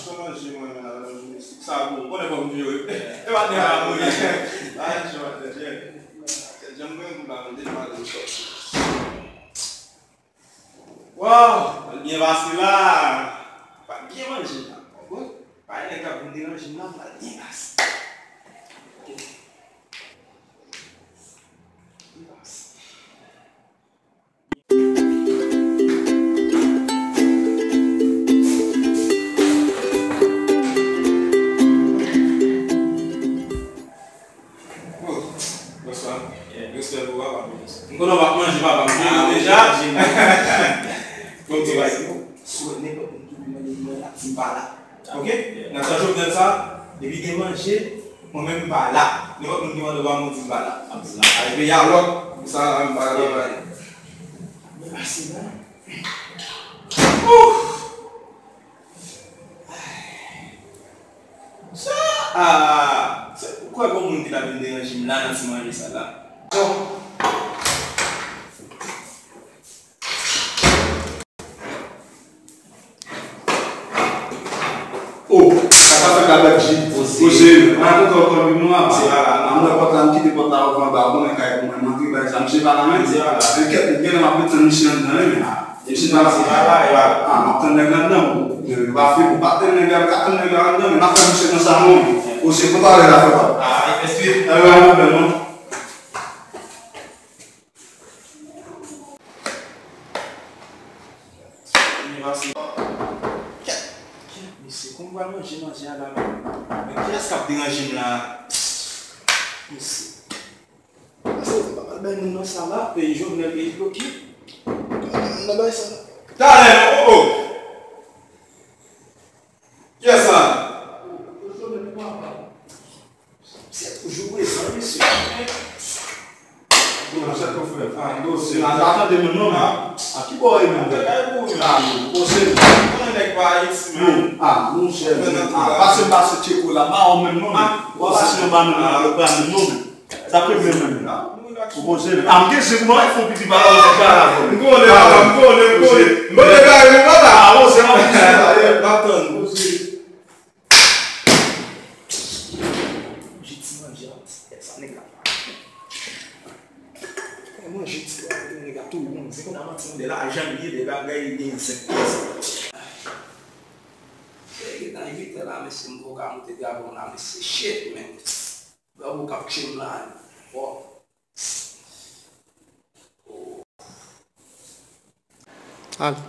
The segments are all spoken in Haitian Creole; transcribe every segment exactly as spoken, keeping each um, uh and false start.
Sa manje mwen menm la, manje mistik. Sa bon, konnen fòk m jere. E pa tè pa mouri. Pa jwe atè, jere. Tèt janm mwen m pa mande pa de sòs. Waw, pral byen pase la. Pral byen manje la. Bon, pa gen nèg k ap vin deranje m la, pral byen pase. Ok. Byen pase. Oh, bonswa. Respè pou papa m. M konnen w ap manje, papa m. M jere deja. Bon, ti bay. Sou nenpòt moun ki vin mande m, mwen la, di m pa la. Ok? Nan tan Jovenel sa, depi gen manje, mwen menm m pa la. Nenpòt moun ki mande w pa, mwen di m pa la. Abdullah. Ay, peyi a lòk, sa la, m pa la, m pa la. Mwen pase la. Ouf! Sa, ah, se, ou kwè gon moun ki ta vin deranje m la nan ti manje sa la? Oh, sa ka fèt avèk Jid. Poze. Poze. Mwen kontan w konn vin nou a. Se pa la, non. Mwen pòt la, m kite pòt la ouve anba, ou konnen kay pou mwen, m antre bay sa. Misye pa la menm. Se pa la. Enkèt, m genlè m ap ret tann misye anndan wi, men. Misye pa la. Se pa la, e pa la. Ah, m ap tann nèg la anndan, bon. Yo pa fè pou pa tann nèg la, m ka tann nèg la anndan, men m ap tann misye nan salon wi. Poze, kontan lè la fè pa. Ah, e fè suiv. E pa pwoblèm, non. Kèt, kèt, mesye, kòm m pral manje manje a la menm. Men kiyès k ap deranje m la? Mesye. Mesye, m pa pral bay moun nan sa la, peyi Jovenel, peyi bloke. M pa bay moun nan bay sa la. Talè, oh, oh. Kiyès sa? Se toujou prezan, mesye. Bon, chak fwa, frè. Ah, dosye. Ah, pa tande moun non, men. Ah, ki bò e menm, frè? Ah, non, poze. Mwen nèg pa Ayiti, men. Ah, monchè, ah, pase m pase Tcheko la, pa ou menm non, men. Ou pa pase yon bann nan, ou pa menm non, men. Sa fè menm menm. Ou poze menm. Ah, m gen zen pou mwen fè yon piti pale, ou pa la, bon. M konnen, papa, m konnen, m konnen. M konnen bagay menm, papa. Ah, poze, m ap di sa. M ap tann. Poze. Manje ti manje a, sa nèg la pa. Manje ti manje, nèg la tou bon. Se konn a manti, de lajan li ye, de bagay li gen sèt pyès. Se gentan uit è la, mesye, m poko ka moute travay la, mesye, shit, man. Bravo k ap tchwe m la, bon. Al.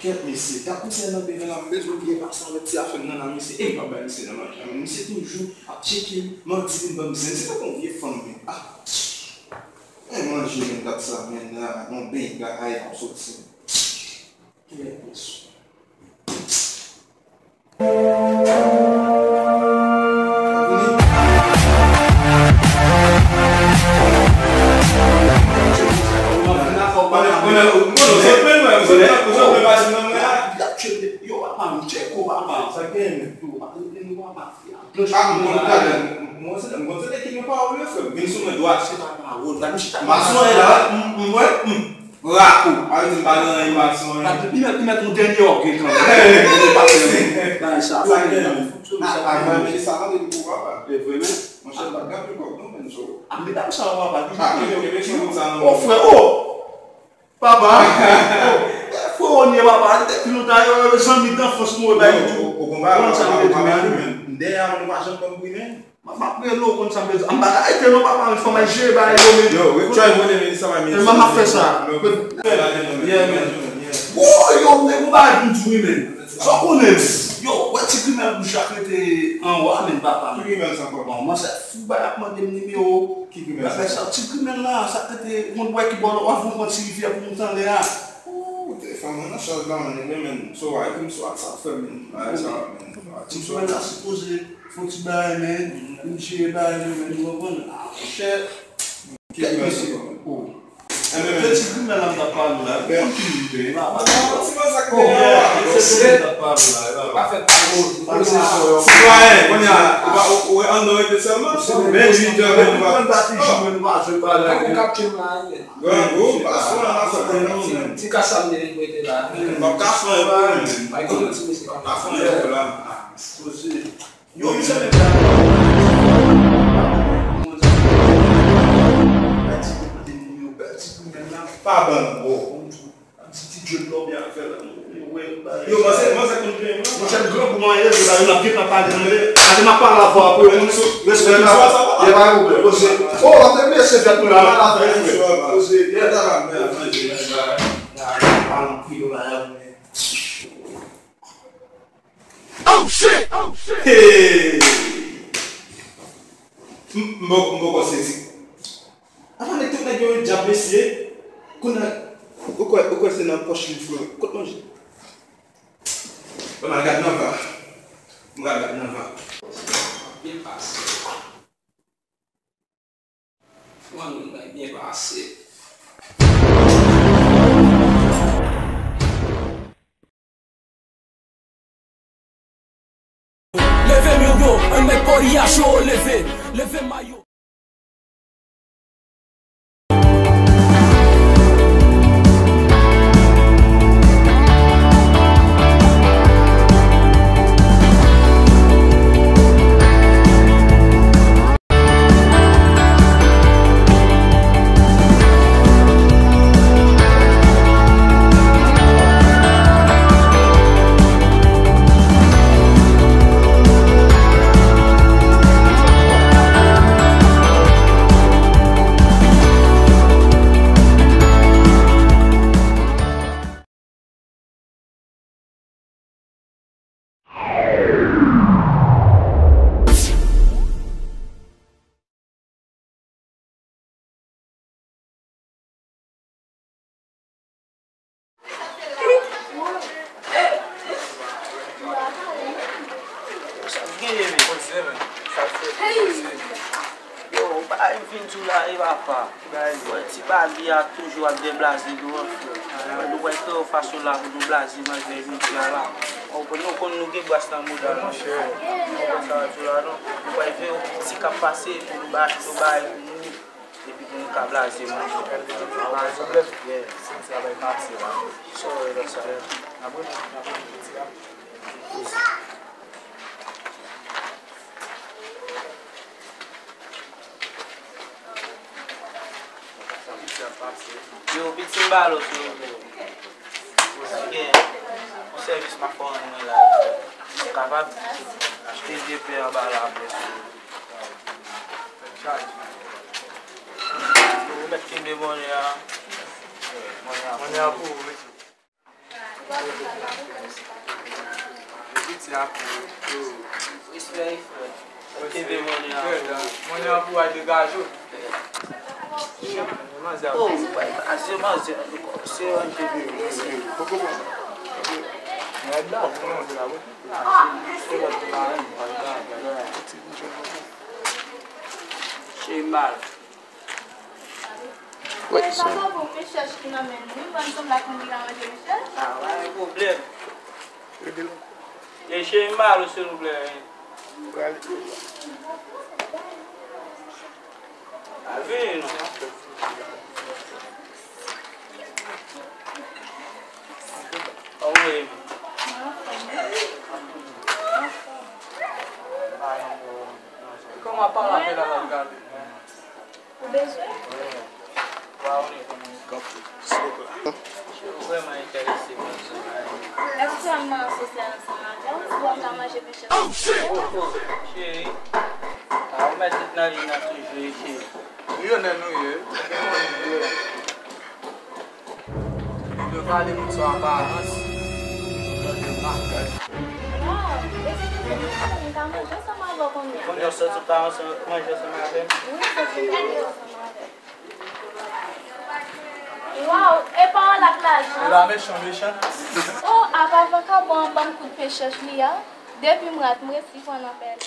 Kèt mesye, dat misye nan benen la, m bezwen bliye pase avèk ti afè m nan la, mesye, e m p ap bay misye nan manje a, men misye toujou ap tcheke m, manti vin ban m zen, se tankou yon vye fanm, men, ah. Men manje, men, dat sa, men, la, yon beny bagay k ap soti. Kèt mesye. Mason e la, m wè, m, m, Rapo. A vle di m pa gen anyen, m pa di anyen. Li mèt, li mèt yon dènye ògèy kanmenm. Bagay sa. Sa gen nan fonksyone sa. Avan Melissa tande li pou papa. E vre menm. Monchè, m pa t gen anpil kòb non, men so. A medam sa yo papa. Ah, kenbe, kenbe ti moun sa nan men. Oh, frè, oh! Papa. Oh, frè, on ye papa. Depi lontan, yo, yo, zanmi danfans nou, bay li tou. Ou konprann sa m vle di, men. M dèyè a, nou pa janm konn pri, men. M ap, m ap rele w, konn sa m vle di. M pa ka rete non, papa, men fò m al jere bagay yo, men. Yo, wi, Troy, mwen, men sa va, men. Kòman m ap fè sa? Yeah, man. Woy, yo, men, yon bagay pou m di w, men. Sa w konnen, men. Yo, wè ti grimèl bouch la k rete anwo a, men, papa, men. Ki grimèl sa ankò? Bon, mwen se fou, bay ap mande m nimewo. Ki grimèl sa? Sa, ti grimèl la, sa k rete, mwen wè ki bò, w ap voye yon ti rivyè pou m tanlè a. Ooh, telefòn mwen nan chaj la, mwen, men, men. So, a, ekri m sou WhatsApp, frè, men. Bagay sa, men. Ti grimèl la sipoze Fò ti bagay, men, pou m jere bagay yo, men, ou konprann? Ah, monchè. Kèt mesye. Oh. Enben, men. Se ti grimèl la m t ap pale w la. Kontinye, men. Ti masak te gen an. Se sa m t ap pale w la, e pa. Pa fè pale w. Sitwayen, kounye a, ou pa, ou, ou wè anndan rete sèlman? Men uit è, men nou pa. Grangou, pa sou la, pa sou la. Ti kasa m te rete la. M ap ka fè yon pwoblèm. Pa gen ti mesye pa fè yon pwoblèm. Poze. Yo, misye menm la. Bèl ti kout de moun yo, bèl ti kout menm la. Pa ban m, bro. Ti, ti djòb la w byen fè la. Yo, mwen se, mwen se konn byen, mwen. Monchè, grangou manyen, yo la, yo ap gentan pale anglè. Pase m ap pale avè w pou yo konn respè la. Ye pa yon pwoblèm. Poze. Oh, w ap debliye se fèt mwen la, mal afè, frè. Poze, ye. Oh, shit! Oh, shit! Hey! M, m, m poko sezi. Apa nèg tout nèg yo yon dyab mesye. Kounye a, ou kwè, ou kwè se nan pòch li frè. Kot manje? Bon, m al gad nan va. M al gad nan va. Byen pase. Mwen, mwen, mwen, byen pase. Leve mayo, ann met pòri a cho, leve, leve mayo. Sa k genyen, men? Yo, ou pa vin di w la, e papa. Wè, ti Bali a toujou ap deblaze nou an, frè. Wè, nou pral kreye yon fason la pou nou blaze malgre jodi a la. Ou konn, nou konn nou gen bras nan mouda nou, frè. Ou konn sa m ap di w la, non? Nou pral veye yon ti k ap pase, epi nou ba, nou bay pou nou, epi pou nou ka blaze manje. Pa gen pwoblèm. Yeah. Se yon travay pase la. Sorry, that's all. N ap rele, n ap rele piti a. Yo, piti m ba l ou, silvouplè. Si gen yon sèvis m ap fè w rann mwen la, ou kapab achte de pè anba la, apre, silvouplè. Ou mèt kenbe monnè a. Monnè a pou ou, mesye. Piti a pou yo. Respè, frè. Kenbe monnè a pou ou. Monnè a pou al degaje w. Oh, manzè, manzè, se yon kenbe. Cheri m ba l. Wi, se. Papa, bon, pechèch ki nan men nou, wi, ban m sanble ak moun ki ka manje pechèch. Ah, pa gen pwoblèm. Ede l. Ye, cheri m ba l ou, silvouplè. Prale. Al vini, non. Kòman w ye? Kòman w ap pale avè l la, l ap gade? Ou bezwen? Kanpe, silvouplè. Ou vrèman enterese mwen, zanmi. Èske m nan sosyal ansanm avè w? Si w ap ka manje pechèch. Oh, oh, cheri. A, ou mèt ret nan liy nan toujou, wi, cheri. Milionè nou ye. Li dwe pale moun sou aparans. Wow, eskize m, m ka manje ansanm avè w kounye a? Kounye a w santi w ka ansanm, manje ansanm avè m? Wi, m santi m manje ansanm avè w. Wow, e pawòl ak lajan? E la mechan, mechan. Oh, apa vakabon an ban m kout pechèch li a? Depi m rat, m resi pran nan pèl.